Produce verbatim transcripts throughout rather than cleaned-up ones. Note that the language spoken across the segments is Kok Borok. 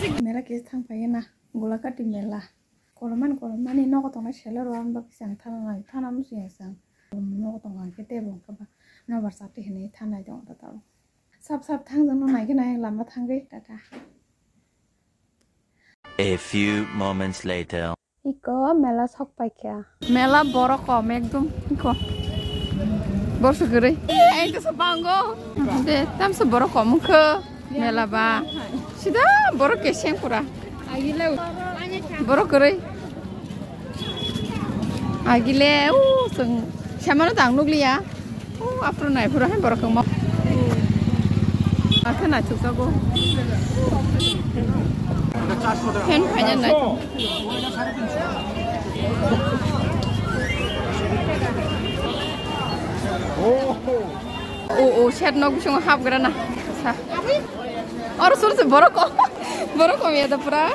Mela kisa thang phai na, Golagati mela. Kolomani kolomani nogo tongnai seller rok ang bagwi chang thana nai, thana muchung ya chang. Nogo tong ang khe tebo wngkha ba nobar chati hinwi thanai tong ta tao. Sap sap thang jang no nai khe nai lama thangwi tata. A few moments later. Iko mela sok paikha. Mela borok kom ekdom iko. Borok se kwrwi. Ai to sa bango. De tam se borok kom kho. Mela ba. Sida borok keseng pura. Borok kwrwi. Agile u seng. Samano tang nukliya. U aphuru nai phuru hai borok khe mo. Akhe naithok jago. Hen phaina naithok. O, o, shed nok bisingo hapgra na. Sa. Oro sur se borok ko. Borok ko ya da pura.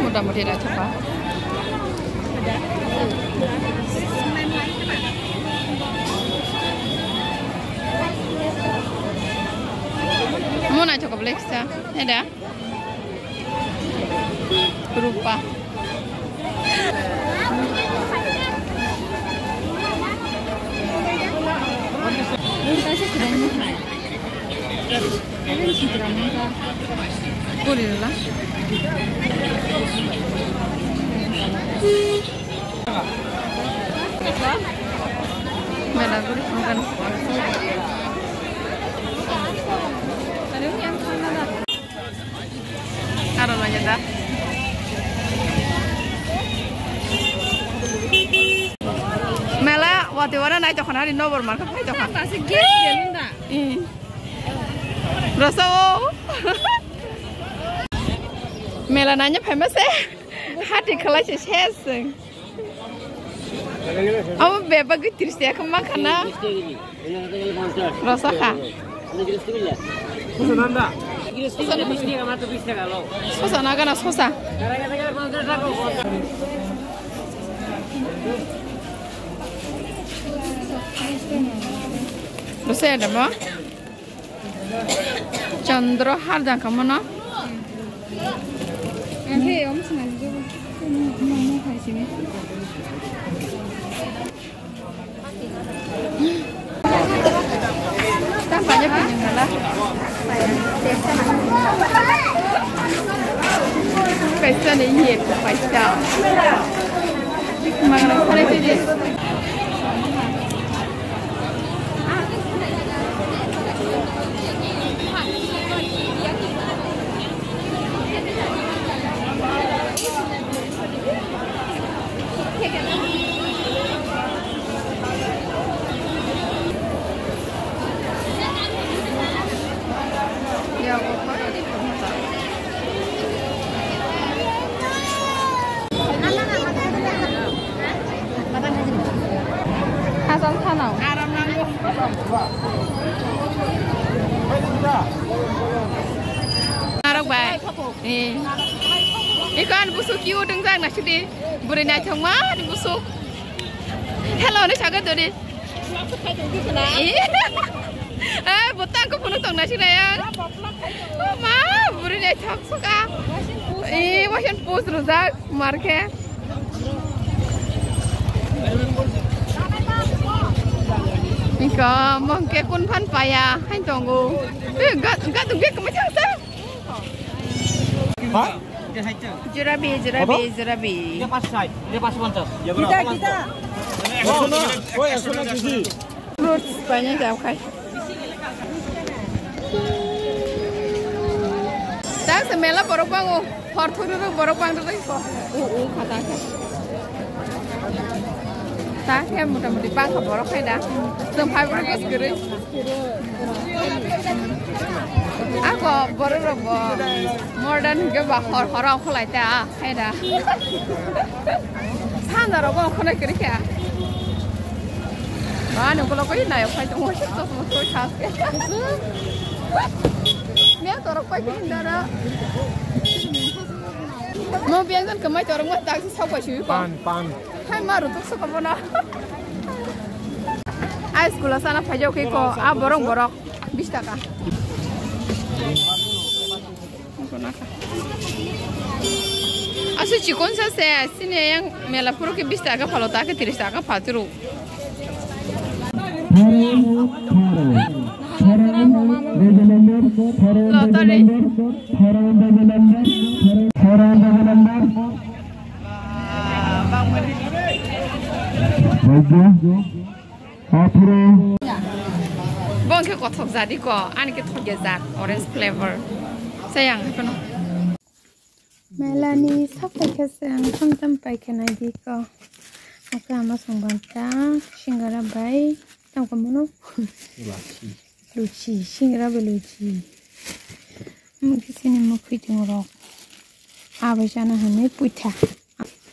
Motamuti naithokha. Mo naithokha bwlai kisa. Naida. Rupa. Kuri la. Mela guri songkhan. Aro lagi da. Mela wati wana nai tokhan hari nobor marka phai tokhan. Pasi gas gelunda. Rosa o. Mela nanya famous eh. Hati khalai se ses. Abo bebak gwi tris taka khe mankha na. Rosa kha. Sosa na gana sosa. Rosa ya demo. Chandra har jang kamo no. Paisa ni ye paisa. Mangrang khare tidi. Hachal thanao. Narok bai. Eh. Ikan busuk kiu dengjak nasidi. Buri naithok ma ni busuk. Hello ni saga dori. Eh, botang ko phunuk tong nasi na yang. Oh, ma, buri naithok suka. Eh, wasan pus rujak marke. Iko mongke kun phan paya hai tongo. Eh, gat gat ge kemachang sa. Ha? Jurabi, jurabi, kota? Jurabi. Kita pas sai, kita pas pantas. Kita, kita. Ekso na, oi, ekso na kg. Fruits paina jao khai. Ta se mela borok bango, hor thuru borok bang dai ko. U u khata khe. Ta khe mota moti bang kha borok khai da. Tum phai borok bas gurui. Ako borok rok bo modern hingke ba hor hor ang kholai ta khaina. Sanja rok bo khonai kwrwi kha. Ani ukolog koi nayok phai tongo, chosma koi kha. Mia torok koi kini dara. Mo biang jan kamai torok mo tak si sok bai sui ko. Pan, pan. Hai ma rutuk sok ko na. Ai school sana phai jok ko, a borok borok bis taka. Asu chikon sa se, sini yang mela puro ke bis taka phalo, ta ke tris taka phaturu. Lottery. Bo hwnkhe kothok jadi ko, ani khe thok ya jak, orange flavor. Saya ang hakono. Melani sak paikha se ang thang tam paikha nai di ko. Oke ama song banta singara bai tam ko mono. Luchi, singara bai luchi. Mungkin sini mukhui tung rok. Abai sana hane puitha.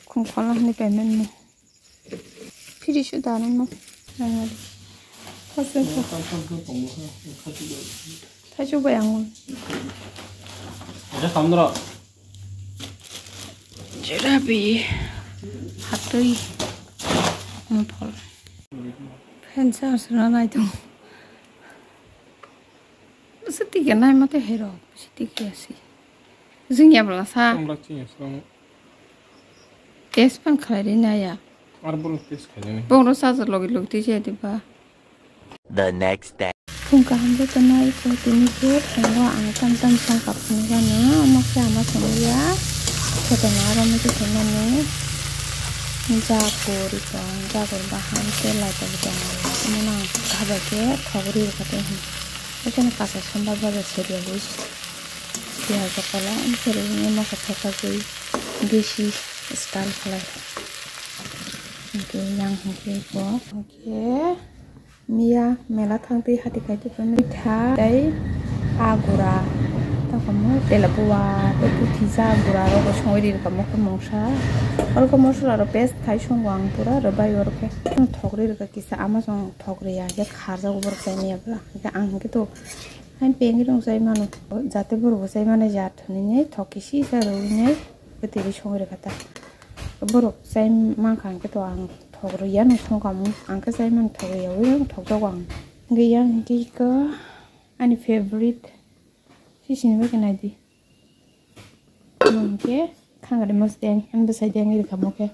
Khungkhola hane payment mo. Phiri su da nang no. Nang no. Khosong kho. Thaichuk bai ang. Ada kamdro. Jerabi. Hatui. Mopol. Phen sa sura nai tung. Bwswk tike nai mate hai rok, bwswk tike asi. Jwng ya bwla sa. Tong bwla chini aswk. Test pan khlai ri nai ya. Ar bwrwng test khainani. Bwrwng sa logi logi twi jaya diba. The next day. Phung kaham joto nai ko tini khe phungo ang tam tam song kap phungo gana omo khe ama songwi ya. Khetona aro muitu khe mani. Jakur tong, jakur baham tei laito bo tongo. Omo no ang kha bai khe thok ri rwkha tei hwn. Omo kasa sombar bajar seri ya ui. Piyaj o kola, ang seri hwnwi moso thok thok ui. Desi style khlai. Hwnkhe yang hwnkhe bo. Hwnkhe. Miya mela thang twi hati khai twi phano pitha tei agura tamo tela bua tei puthija agura rok songwi ri rwkha mokhe mungsa. Oro khe mosola rok paste khai songo ang pura rwbai oro khe thok ri rwkha kisa ama song thok ri ya khe kharjago borok chai manya bwla hwnkhe ang hwnkhe to haino pengwi rong chai mano jate borok bo chai mano jat hinwi thok kisi sa rwwi nai bwtwi ri songwi rwkha ta. Borok chai mankha hwnkhe to ang thok rwya no songkha mung ang khe chai mano thok rwya ui ang thok jago ang. Hwnkhe yang hwnkhe iko ani favorite sisini bagwi naidi. Omo hwnkhe khangari mosdeng ani bwsai deng iri kha mokhe.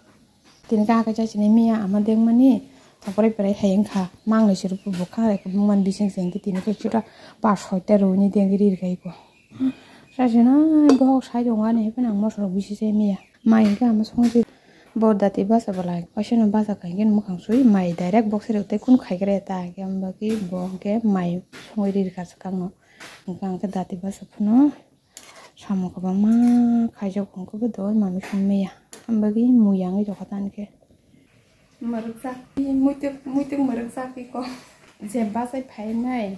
Tini kha khe chachini miya ama dengmani thokrai prai hai wngkha manglai se rwphu bo khangari khe bumani bising se hwnkhe tini khe chwra pas soita rwini deng iri rwkha iko. Chachini bohok sai tongo ani hai phano ang mosorok bisi se miya. Mai hwnkhe ama songwi twi bo dati basa belai. Waisano basa kha hwnkhe mwkhang sui mai direct box rok tei kunu khai khe ta hwnkhe, am bagwi bo hwnkhe mai songwi ri rwkha swkang no. Hwnkhe ang khe dati basa phano samung kwbangma khaijak hwnkhe bo dol manwi song maya. Am bagwi mui yangwi rwkha ta hwnkhe. Mwrwkjak, muituk, muituk mwrwkjak iko. Je bachai phainai.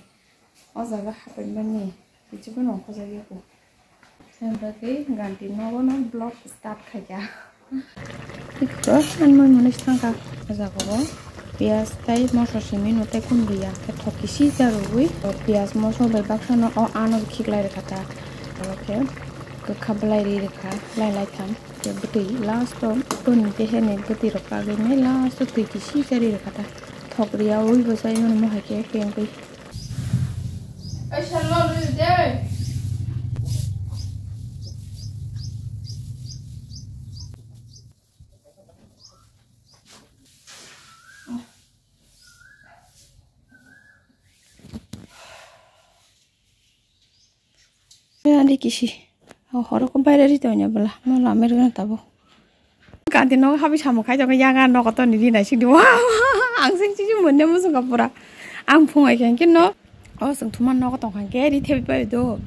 O jaga hapai mani, kichubo nongkhorjak ya ko. Sengkha khe ganti nogo no vlog start khaikha. Iko, ang moi mwnwi thangkha. O jaga o piyaj tei moso simi no tei kunu ya khe thok kisi cha rwgwi. O piyaj moso bai baksa no o ano khiklai rwkha ta. Abo khe kwkha belai ri rwkha, lai lai thang. Khe bwtwi last o boni teheni bwtwi rok kagwi nai last o twi kisi cha ri rwkha ta. Thok riya ui bo chai mano mo hai khe pengwi. Ani kisi. O horo ko baire ri tonya bwla. Mo lamir gana tabo. Kanti nogo habi samung khai tongo yaga nogo toni ri nai sidi. Wow! Ang sing sisi mone muchung ka pura. Ang phung ai khe no. O sing thuma nogo tong kha khe ri thebi pai do.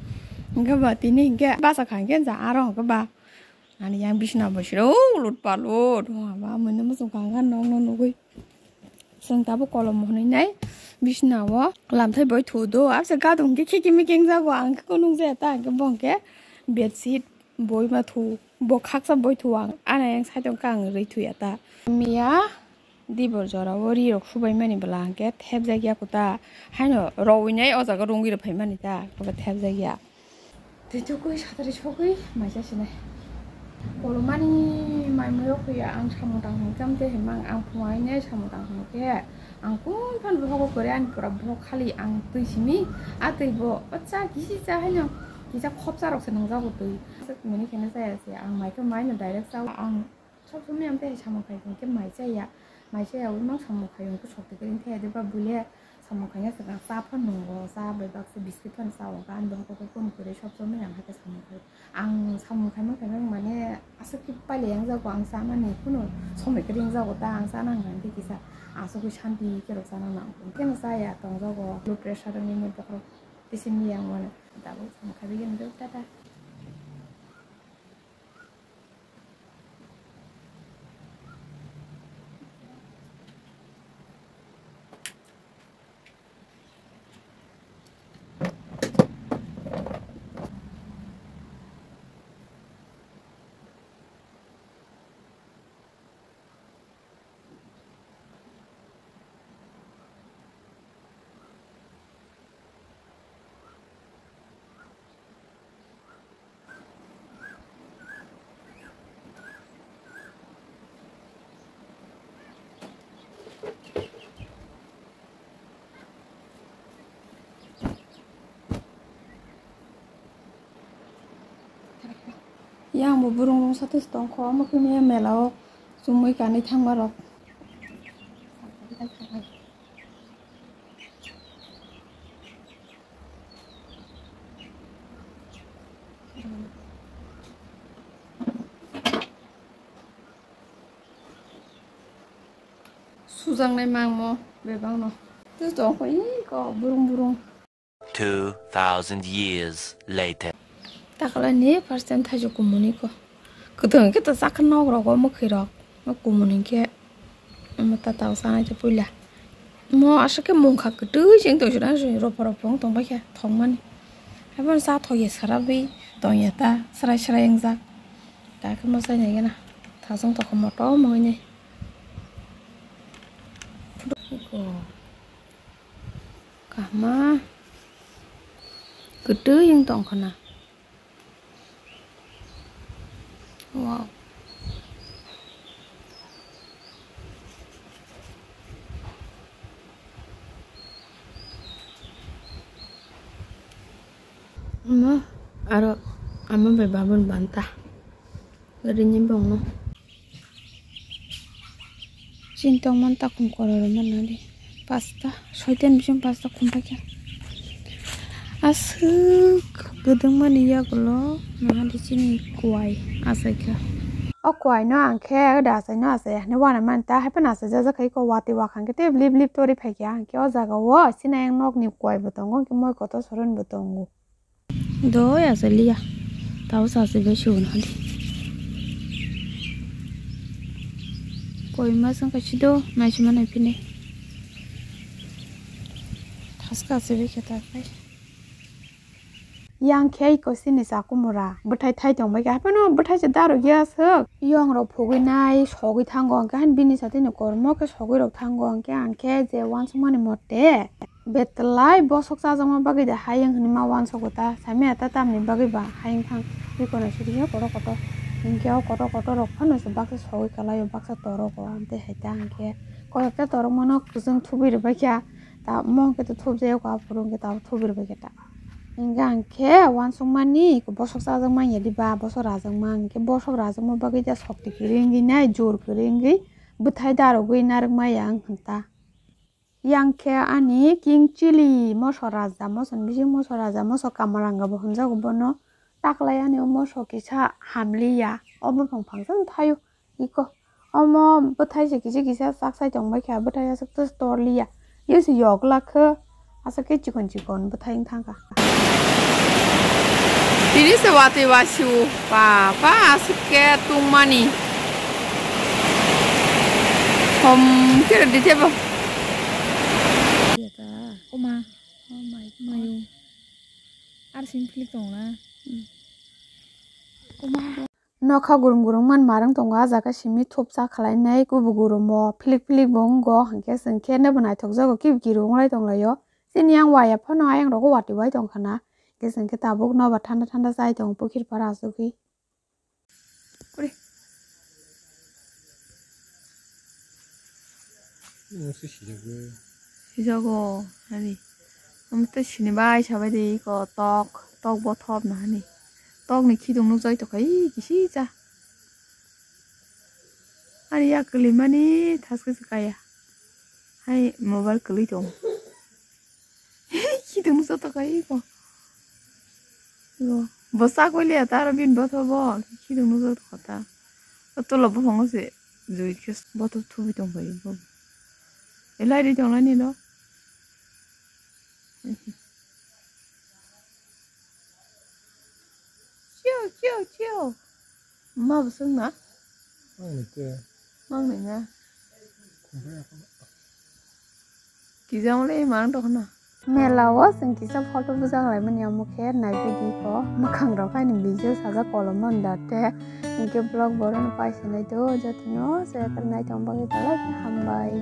Hwnkhe ba tini hwnkhe basa kha khe ja aro hwnkhe ba. Ani yang bisna bo siro lut pa lut. Wa ba mone muchung ka ga nong no nugui. Chwng tabuk kolom hwnwi nai bisna o lamthai boi thu do. Abse gadung khe khiki miking jago ang khe kunung jaya ta hwnkhe bo hwnkhe bedsheet boi ma thu bo khaksa boi thu ang. Ana yang side o kang rwi thuya ta. Miya Dibor jora o ri rok subai mani bwla hwnkhe thepjak ya kuta. Haino rowinai o jaga rwngwi rw phaimani ta, koba thepjak ya. Tei chukui satari sogwi maisa sinai. Kolomani mai mui rok ya ang samung tang hwn kam te himang ang phungai ne samung tang hwn khe ang kun phan bohogo kore ani pura bohok khali ang twi simi a twi bo bacha kisi cha haino kisa khopsa rok se nangjago twi. Mini khe ne chaya se ang mai khe mai no direct chao ang. Sob somoi ang tei samung khai hwnkhe mai chaya. Mai chaya ui mang samung khai hwnkhe sokti kwrwng thaya de ba buile samung khaina swkang cha phano nwngo, cha bai baksa biscuit phano cha hwnkhe ani bohok khe phone kwrwi sob somoi ang hai khe samung khai. Ang samung khai mang khai mang mane aswk khe paila yang jago ang cha nani phano somoi kwrwng jago ta ang cha nang hwnkhe kisa aswk khe shanti khe rw cha nang nang. Hwnkhe no chaya tong jago low pressure wngwi bokhorok tei simi yang mano. Tabuk samung khai bai khe no tata. Yang bo burung rung sathis tongkho, omo khe mia mela o chumui kanwi thangma rok. Sujaknai mangmo bebakno. Tei tongkho iko burung burung. Two thousand years later. Takalani first time thaijak kumuni ko. Kwthwng khe to chakha nok rogo mwkhwi rok. Nok kumuni khe omo ta tao sanai khe puila. Mo aswk khe mungkha kwtwi sing tong sina sini ropo ropo wng tong bai khe thokmani. Haibano cha thok ya sara bai tong ya ta srai srai wngjak. Ta khe mo chai nai gana. Thasung tokho motom wngwi nai. Ko. Kahma. Kwtwi wng tong khna. Wow. Omo aro ama bai babun banta. Rini bongno. Chini tongmani takhum kororo manadi. Pasta, soitan bising pasta khum paikha. Aswk kwdwngmani yagulo nahadi chini kuai achaikha. O kuaino ang khe da achaino achaiya hinwi uanamani ta haiphano achaijak kha iko watwi wakhang khe tei blip blip torwi phaikha. Ang khe o jaga o chini ayang nokni kuai bo tongo, hwnkhe moi kotor soron bo tongo. Doi asaliya. Tao sasi bai sugun hadi. Koi masang kasi do, nai sima nai pini. Thaska se bai khe ta kai. Yang khe iko sini sa kumura. Bwthai thai tong bai khe. Haphano bwthai se daro ya suk. Yong rok phugui nai, sogui thango. Ang khe han bini sa tini kormo khe sogui rok thango. Ang khe, ang khe je wansuk mani mote. Betlai bosok chajakma bagwi da hayung hinwi ma uansogo ta, saimaya ta tamni bagwi ba hayung thang twi kono sidi he kotor kotor. Hinkhe o kotor kotor rok phano se baksa sogwi kalaio, baksa torogo, amtwi hai ta hinkhe koyokta torokmano kwchwng thubwi rwbaikha, ta omo hinkhe to thubjai o, aphuru hinkhe ta thubwi rwbaikha ta. Hinkhe ang khe uansukmani bosok chajakma ya diba, bosok rajakma, hinkhe bosok rajakma bagwi da sokti kwrwi wngwi nai, jor kwrwi wngwi bwthai darogwi narwkma ya wng kha ta. Yang khe ani king chili moso raja, moso ni bising moso raja, moso kamaranga bo hwnjago bono. Taklai ani o moso kisa hamliya, o buphang phangsa no thaio iko. Omo bwthai se kisa kisa chak sai tong bai kha, bwthai aswk to tor liya. Yo se yok la khe, aswk khe chikon chikon bwthai wng thang kha. Tini se watwi wasiu, ba, ba, aswk khe tungmani. Hom khe rwdi tebo. Oma, oh my God. Mayu. Ar sing phlik tong na. Hmm. Oma. Nokha gurum gurum man marwng tongo, ah jaga simi thupsa khwlainai kubu gurumo philik philik bo wngo, hinkhe chwng khe naibo naithokjago kibi kiru wnglai tonglaio. Chini yang waya phano ayang rogo watwi bai tongkha na, hinkhe chwng khe tabuk nobar thanda thanda chai tongo pukhir para achugwi. Uri. Omo se sijago. Sijago, hani. Omo tei sini bai sabai de iko tok, tok bothop na hani. Tok ni khidung nukjai tongkha, ih, kisi cha. Ani yak kwlwi mani thaske se kaya. Hai mobile kwlwi tong. Khidung nukjak tongkha iko. Iko. Bo sak waliya ta aro bini bothobo. Khidung nukjak tongkha ta. O tola bophango se jui khe bothop thubi tongkha iko. Elai ri tonglaini do. Chiu, chiu, chiu. Ma bwswk na? Ang ni te. Mang ni na. Khumbai ako. Kijang le mang dok na. Mela o chwng kisa photo bujak lai mani amo khe nai video ko. Mwkhang rok ani video sajak kolom man da te. Hinkhe vlog boro no pai se nai do joto no se nai tong bagwi belai khe hambai.